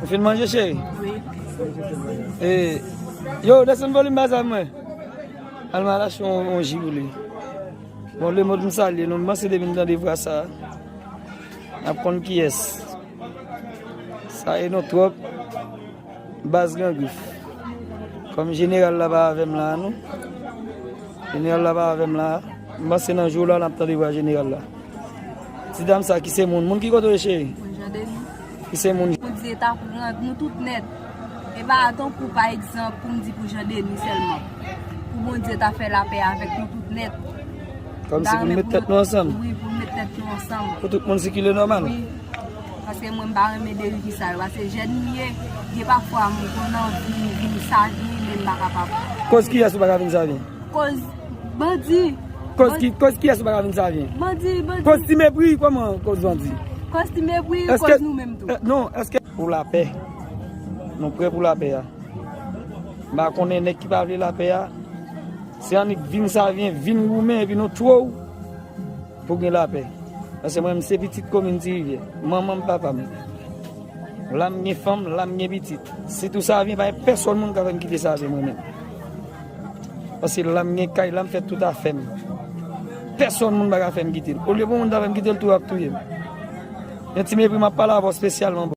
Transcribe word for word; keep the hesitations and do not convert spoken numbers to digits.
Ou fin manje, cheri? Wi. E, yo, desann volim baz la mwen. Al m al achte yon, yon ji pou li. Bon, lemonn, m salye nou. M panse depi m tande vwa sa, n ap konn kiyès. Sa e nou twòp. Baz Gran Grif. Kòm jeneral la pa avè m la, non. Jeneral la pa avè m la. M panse nan jou la, n ap tande vwa jeneral la. Ti dam sa ki se moun. Moun ki kote w ye, cheri? Moun Jan Deni. Ki se moun. Bondye ta pran nou tout nèt. E pa tankou, pa egzanp, pou m di pou Jan Deni sèlman. Pou Bondye ta fè lapè avèk nou tout nèt. Kòmsi pou nou met tèt nou ansanm. Wi, pou nou met tèt nou ansanm. Pou tout moun sikile nòmal. Wi. Paske mwen, m pa renmen deriv sa yo. Paske jèn m ye, gen pafwa m konn anvi vin sa vin, men m pa kapab. Koz kiyès ou pa ka vin sa vin? Koz bandi. Koz ki, koz kiyès ou pa ka vin sa vin? Bandi, bandi. Koz ti mepri, kòman koz bandi? Koz ti mepri, koz nou menm tou. Eh, non, èske pou lapè? Nou prè pou lapè a. M pa konnen nèg ki pa vle lapè a. Se annik vin sa vin, vin goumen, epi nou tchwow pou gen lapè. Paske mwen, m se pitit komin Ti Rivyè. Manman m, papa m. La m gen fanm, la m gen pitit. Si tou sa vin, pa gen pèsonn moun ka fè m kite sa vin mwen menm. Paske la m gen kay, la m fè tout afè m. Pèsonn moun pa ka fè m kite l. Olye pou moun ta fè m kite l, tou ap touye m. Yon ti mepri, m ap pale avè w espesyalman.